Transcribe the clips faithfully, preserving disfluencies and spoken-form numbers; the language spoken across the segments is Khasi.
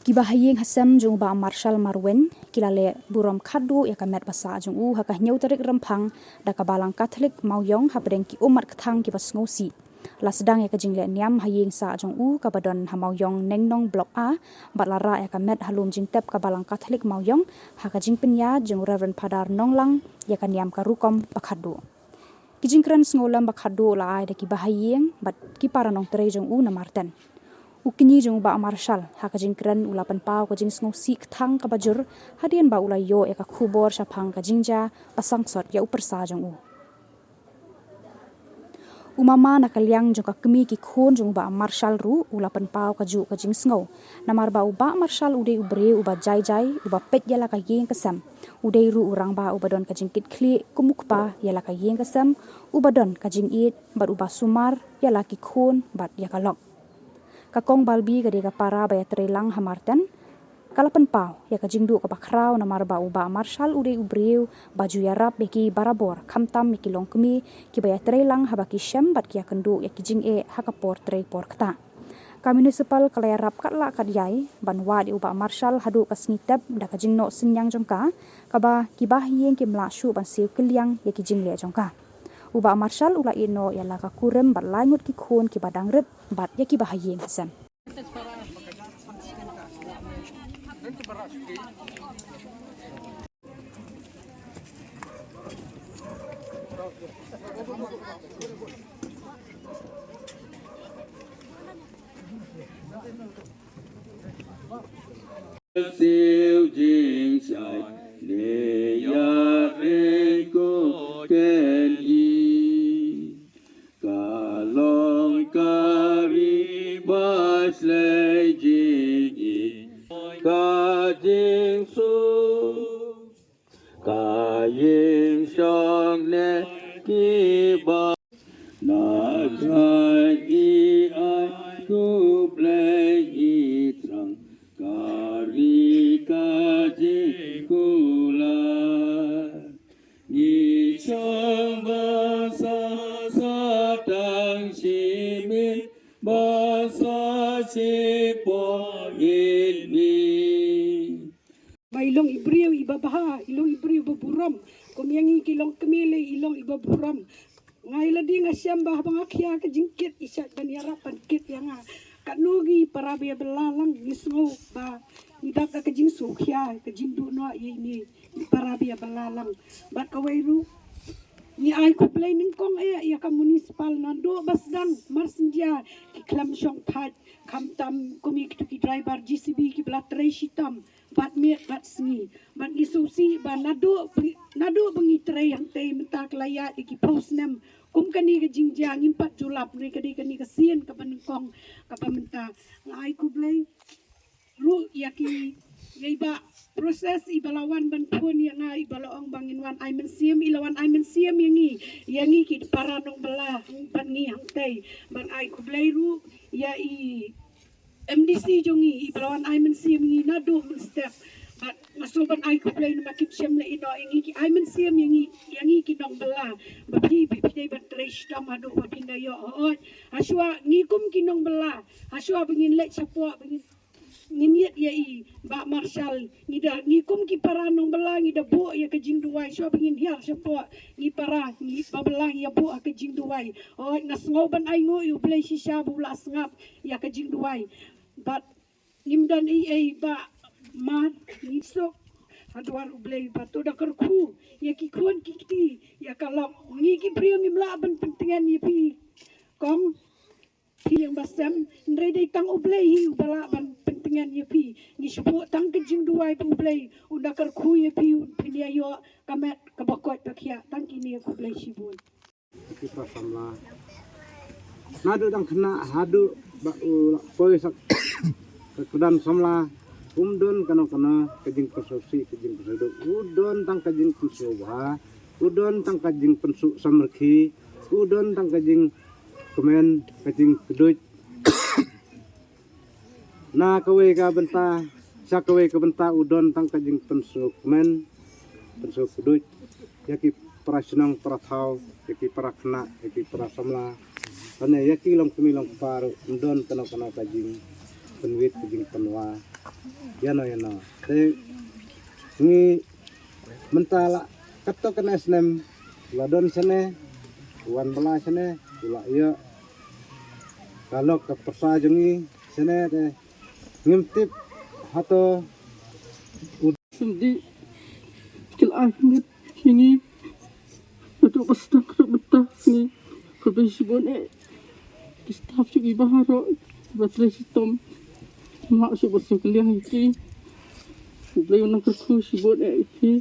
Kiba ha ïing ha sem jong u Bah Marshal Marwein ki la leh burom khatduh ïa ka met ba sah jong u ha ka hynñiew tarik Rymphang da ka Balang Katholik Mawïong hapdeng ki ummat kthang kiba sngewsih. La sdang ïa ka jingleh niam ha ïing sah jong u kaba don ha Mawïong Nengnong Block A bad la rah ïa ka met ha lum jingtep ka Balang Katholik Mawïong ha ka jingpynïaid jong u Reverend Phadar Nonglang ïa ka niam ka rukom ba khatduh. Ki jingkren sngewlem ba khatduh la ai da kiba ha ïing bad ki para nongtrei jong u na Marten. U kñi jong u Bah Marshal ha ka jingkren u la pynpaw ka jingsngewsih kthang kaba jur hadien ba u la ïoh ïa ka khubor shaphang ka jingjia ba sangsot ïa u pyrsa jong u. U mama na ka liang jong ka kmie ki khun jong u Bah Marshal ruh u la pynpaw kajuh ka jingsngew. Namar ba u Bah Marshal u dei u briew uba jai jai, uba peit ïa la ka ïing ka sem. U dei ruh u rangbah uba don ka jingkitkhlieh kum u kpa ïa la ka ïing ka sem, uba don ka jingïeit bad uba sumar ïa la ki khun bad ïa ka lok. Ka Kong Balbi ka dei ka para ba ïatrei lang ha Marten. Ka la pynpaw ïa ka jingduh kaba khraw namar ba u Bah Marshal u dei u briew ba ju ïarap ïa ki barabor, khamtam ïa ki longkmie kiba ïatrei lang haba ki shem bad ki ïakynduh ïa ki jingeh ha ka por trei por ktah. Ka municipal ka la ïarap katba lah katba ïai ban wad ïa u Bah Marshal haduh ka sngi tep da ka jingnoh synñiang jong ka, kaba kiba ha ïing kim lah shuh ban siew kylliang ïa ki jingleh jong ka. U Bah Marshal u la ïehnoh ïa la ka kurim bad lai ngut ki khun kiba dang rit bad ïa kiba ha ïing ha sem. Siew jingshai ne ïa ren ko ken i. Ka long ka ri ba shlei jingïeit, ka jingsuk, ka ïing shong ne ki ba. Na ka i ai khublei i thrang ka ri ka jingkular. Ngi shong ba sa sa tang shi miet ba sa shi por it mi. Ba i long i briew iba bha, i long i briew ba burom. Kum ïa ngi ki longkmie lei i long iba burom. Nga ïa lade nga shem ba haba nga khia ka jingkit i shait ban ïarap ban kit ïa nga. Katno ngi para ba ïa bylla lang ngi sngew ba ngi dap da ka jingsngewkhia ka jingduh noh ïa ine i para ba ïa bylla lang. Bad kawei ruh ngi ai khublei nyngkong eh ïa ka municipal naduh ba sdang mar syndia ki khlem shong thait khamtam kum ïa kitu ki driver J C B kiba la trei shitom bad miet bad sngi. Bad ngi sngewsih ba naduh ba ngi, naduh ba ngi trei hangtei mynta ka la ïaid ïa ki phew snem kum kane ka jingjia ngim pat ju lap, ne ka dei kane ka sien kaba nyngkong kaba mynta. Nga ai khublei ruh ïa ki, ïa i Bah Process iba la wan ban phone ïa nga iba la ong ba ngin wan ai mynsiem, i la wan ai mynsiem ïa ngi, ïa ngi ki para nongbylla bad ngi hangtei. Bad ai khublei ruh ïa i M D C jong ngi iba la wan ai mynsiem ïa ngi naduh mynstep. Bad nga sngew ban ai khublei namar kim shym la ïehnoh ïa ngi, ki ai mynsiem ïa ngi, ïa ngi ki nongbylla ba phi, phi, phi dei ban trei shitom haduh ba phin da ïoh hooid. Hashwa ngi kum ki nongbylla, hashwa ba ngin leit shapoh ba ngin ngin ïit ïa i Bah Marshal, ngi da, ngi kum ki para nongbylla ngi da buh ïa ka jingduwai, shuwa ba ngin hiar shapoh ngi para ngi ba bylla ngi ïa buh ïa ka jingduwai. Hooid nga sngew ban ainguh ïa U Blei shisha ba u la sngap ïa ka jingduwai. Bad ngim don ei ei Bah, mar ngi suk ha dwar U Blei bad to da kyrkhu ïa ki khun ki kti ïa ka lok. Ngi ki briew ngim lah ban pyntngen ïa phi kong. Phi ïing ba sem, hynrei dei tang U Blei hi uba lah ban pyntngen ïa phi. Ngi shu buh tang ka jingduwai ba U Blei un da kyrkhu ïa phi, un pynïaid ïoh ka met kaba koit ba khiah. Tang kine, khublei shibun. Ki para samla, naduh dang khynnah haduh ba u la poi sa ka kyrdan samla, um don kano kano ka jingpynsngewsih, ka jingpynsngewduk. U don tang ka jingpynsngewbha, u don tang ka jingpynsuk samrkhie, u don tang ka jing kmen ka jingkduid. Na kawei ka bynta sha kawei ka bynta u don tang ka jingpynsngewkmen, pynsngewkduid ïa ki para shnong para thaw, ïa ki para khynnah, ïa ki para samla. Lane ïa ki longkmie longkpa ruh, ym don kano kano ka jingpynwit ka jingpynwai. Ïano ïano te ngi mynta la katto katne snem la don shane, wan bala shane, u la ïoh ka lok ka pyrsa jong ngi shane te ngim tip hato u sendiri. Kil ai kumit ngi. Aduh, ba sdang ka dok mynta sngi. Khublei shibun eh ki staff jong ngi baroh, ba trei shitom. Ym lah shuh ban sngewkylliang ïa ki. Khublei u nongkyrkhu shibun eh ïa ki.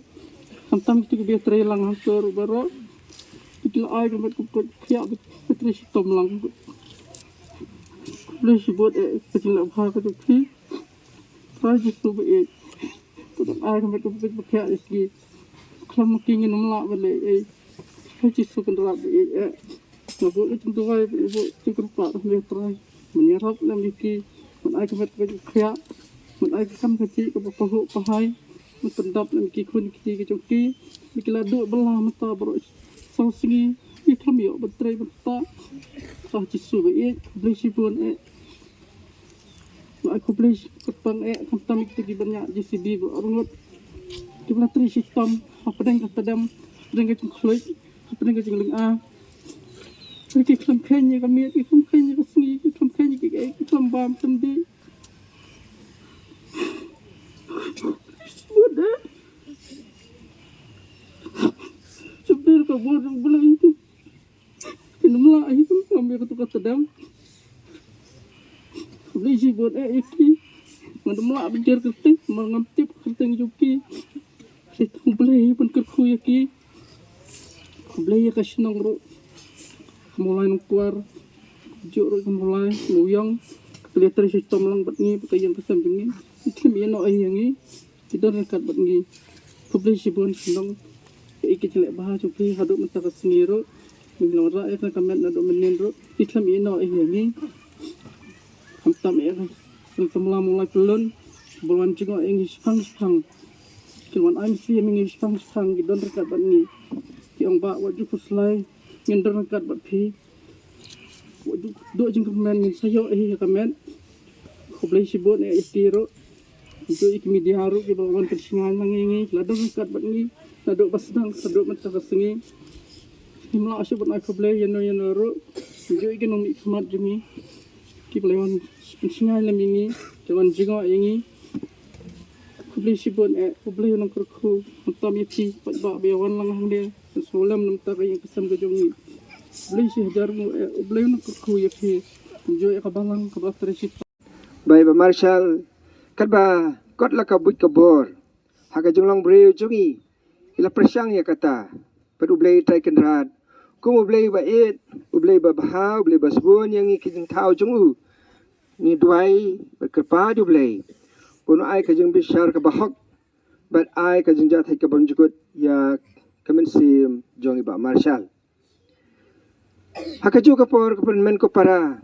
Khamtam kito kiba trei lang ha sor baroh. Ki la ai ka met ka pyrkhat ba trei shitom lang. Khublei shibun eh ka jingleh bha ka jong ki. Trai Jisu ba ïeit. Ka dang ai ka met ka pyrkhat ba ïeit ïa ki. Khlem ma ki ngin ym lah ban leh ei. Trai Jisu Kynrad ba ïeit eh. Nga buh ïa ka jingduwai, buh ïa ka jingkyrpad ha me Trai. Men ïarap lem ïa ki. Men ai ka met ka pyrkhat. Men ai ka kam ka jingkyrpad kaba pahuh pahai. Men pyndap lem ïa ki khun ki kti ki jong ki. Ba ki la duh bylla mynta baroh saw sngi. Ki khlem ïoh ban trei ban ktah. Trai Jisu ba ïeit. Khublei shibun eh. Ba ai khublei kyrpang eh khamtam ïa kita ki ban ïa J C B ba arngut. Ki ba la trei shitom hapdeng ka tdem, hapdeng ka jingkhluit, hapdeng ka jinglynga. Ki khlem kheiñ ïa ka miet, ki khlem kheiñ ïa ka sngi, ki khlem kheiñ ïa ki, ki khlem bam khlem dih. Bun eh. Shuh ka bun Blei. Ngim lah ïa ka kam ïa kato ka tdem. Khublei shibun eh ïa ki. Ngam lah ban jer kyrteng, ma ngam tip kyrteng jong ki. Khublei ban kyrkhu ïa ki. Khublei ïa ka shnong ruh. Ka Mawlai Nongkwar. Juh ruh ka Mawlai Nongïong. Ka la trei shitom lang bad ngi, bad ka ïing ka sem jong ngi. Ki khlem ïehnoh ïa ngi. Ki don ryngkat bad ngi. Khublei shibun shnong. Ïa ki jingleh bha jong phi haduh mynta ka sngi ruh. Ngi la wanrah ïa ka met naduh mynnin ruh. Ki khlem ïehnoh ïa ngi. Khamtam ïa ka seng samla Mawlai Pyllun. Ba la wan jngoh ïa ngi shipang shipang. Ki la wan ai mynsiem ïa ngi shipang shipang. Ki don ryngkat bad ngi. Ki ong, Bah, wat ju khuslai. Ngin don ryngkat bad phi. Wat ju duh jingkyrmen, ngin sa ïoh ïa ka met. Khublei shibun eh ïa ki ruh. Juh ïa ki media ruh kiba la wan pynsngew lang ïa ngi, la don ryngkat bad ngi naduh ba sdang haduh mynta ka sngi. Ngim lah shuh ban ai khublei ïano ïano ruh. Juh ïa ki nongmihkhmat jong ngi kiba la wan pynsngew lem ïa ngi, ki wan jngoh ïa ngi. Khublei shibun eh, khublei u nongkyrkhu, khamtam ïa phi paidbah ba ïa wan lang hangne, ban sngewlem na ka bynta ka ïing ka sem ka jong ngi. Khublei shihajar nguh eh, khublei u nongkyrkhu ïa phi. Kumjuh ïa ka balang kaba trei shi Bai ba Marshal, katba kot la ka buit ka bor ha ka jinglong briew jong ngi, i la pyrshang ïa kata. Bad U Blei Trai Kynrad, kum U Blei ba ïeit, U Blei ba bha, U Blei ba sbun ïa ngi ki jingthaw jong u. Ngi duwai bad kyrpad ïa U Blei ba un ai ka jingbishar kaba hok bad ai ka jingjahthait ka bymjukut ïa ka mynsiem jong i Bah Marshal. Ha kajuh ka por, ko pynmen ko para,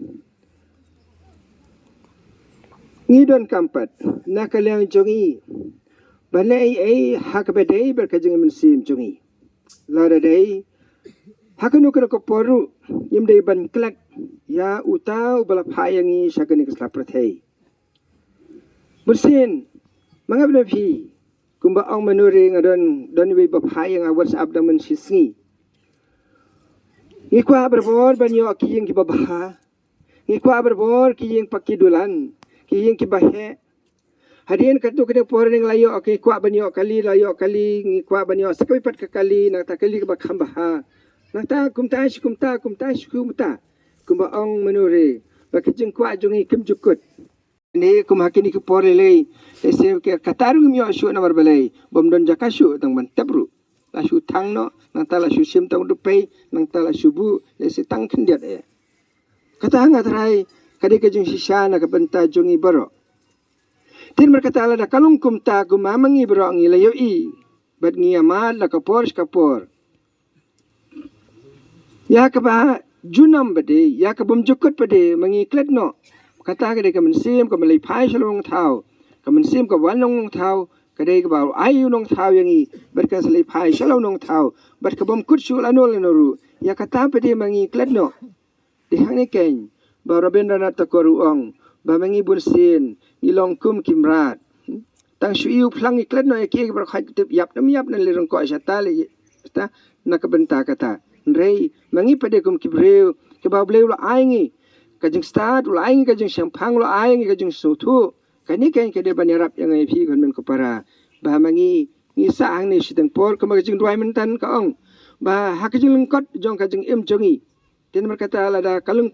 ngi donkam pat na ka liang jong ngi ban leh ei ei ha kaba dei bad ka jingmynsiem jong ngi. Lada dei ha kano kano ka por ruh, ngim dei ban klet ïa uta uba la phah ïa ngi sha kane ka sla pyrthei. Bun sien ma nga bad ma phi, kumba ong Manuri, nga don, don iwei ba phah ïa nga WhatsApp da mynshisngi. Ngi kwah barabor ban ïoh ki ïing kiba bha. Ngi kwah barabor ki ïing paki dulan, ki ïing kiba heh. Hadien katto katne por ngi la ïoh, ngi kwah ban ïoh kali, la ïoh kali, ngi kwah ban ïoh sa kawei pat ka kali, nangta kali kaba kham bha. Nangta kumta shi kumta, kumta shi kumta. Kumba ong Manuri, ba ki jingkwah jong ngi kim ju kut. Ni kum ha kine ki por lei lei, lehse kata ruh ngim ïoh shuh namar balei, bym don jaka shuh tang ban tep ruh. La shu thang noh, nangta la shu shim tang u dupei, nangta la shu buh, lehse tang khyndiat eh. Kata nga tharai ka dei ka jingshisha na ka bynta jong ngi baroh. Te namar kata lada ka long kumta, kumba ma ngi baroh ngi la ïohi bad ngi ïa mad la ka por sha ka por. Ïa kaba junom pat de, ïa ka bymjukut pat de, ma ngi klet noh. Kata ka dei ka mynsiem kaba leit phai sha la u nongthaw. Ka mynsiem kaba wan la u nongthaw ka dei kaba ai u nongthaw ïa ngi, bad kan sa leit phai sha la u nongthaw, bad ka bym kut shuh lano lano ruh. Ïa kata pat de ma ngi klet noh. Dei hangne keiñ ba Rabindranath Tagore u ong, Ba ma ngi bun sien ngi long kum ki mrad. Tang shu ïohi phlang ngi klet noh ïa ki, ki baroh khait tip ïap nam ïap na lei ryngkoh shata lei shata na ka bynta kata. Hynrei ma ngi pat de kum ki briew kiba U Blei u la ai ngi ka jingstad, u la ai ngi ka jingshemphang, u la ai ngi ka jingsngewthuh. Kane keiñ ka dei ban ïarap ïa ngi phi khun men ko para. Ba ma ngi ngi sah hangne shiteng por, kumba ka jingduwai mynta ka ong ba ha ka jinglyngkot jong ka jingim jong ngi. Te namar kata lada ka lyng-,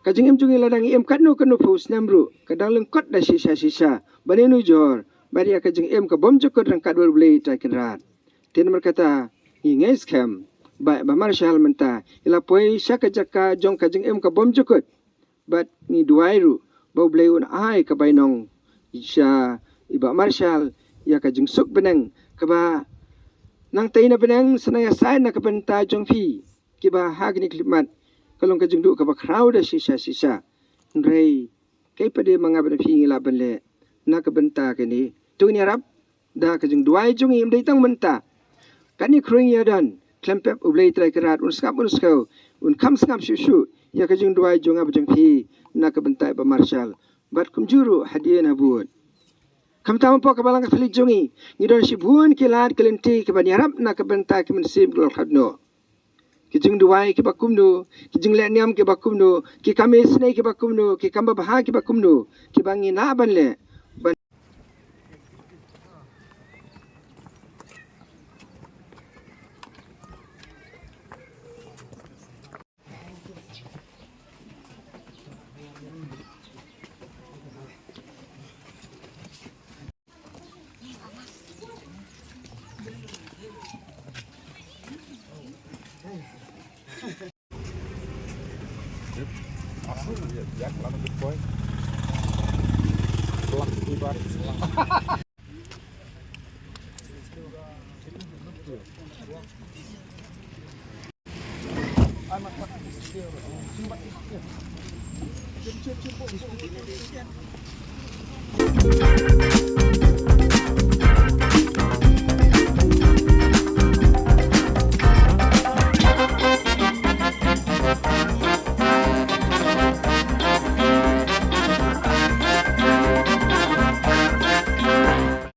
ka jingim jong ngi lada ngi im katno katno phew snem ruh, ka dang lyngkot da shisha shisha ban ïanujor bad ïa ka jingim ka bym jukut ryngkat bad U Blei Trai Kynrad. Te namar kata ngi ngeit skhem ba, ba Marshal mynta i la poi sha ka jaka jong ka jingim ka bym jukut. Bad ngi duwai ruh ba U Blei un ai ka bainong sha i Bah Marshal ïa ka jingsuk bneng kaba nangtei na bneng sa nang ïasaid na ka bynta jong phi, kiba ha kine ki khyllipmat ka long ka jingduh kaba khraw da shisha shisha. Hynrei kaei pat de ma nga bad phi ngi lah ban leh na ka bynta kane? To ngin ïarap da ka jingduwai jong ngi, ym dei tang mynta. Kane khruwing ïa don, khlem pep U Blei Trai Kynrad un sngap un sngap, un kham sngap shuh shuh ïa ka jingduwai jong nga bad jong phi na ka bynta i Bah Marshal. Bad kumjuh ruh hadien habud. Khamtam hapoh ka Balang Katholik jong ngi, ngi don shibun ki lad ki lynti kiban ïarap na ka bynta ki mynsiem ki la khlad noh. Ki jingduwai kiba kumno, ki jingleh niam kiba kumno, ki kam isynei kiba kumno, ki kam babha kiba kumno, kiba ngi lah ban leh ban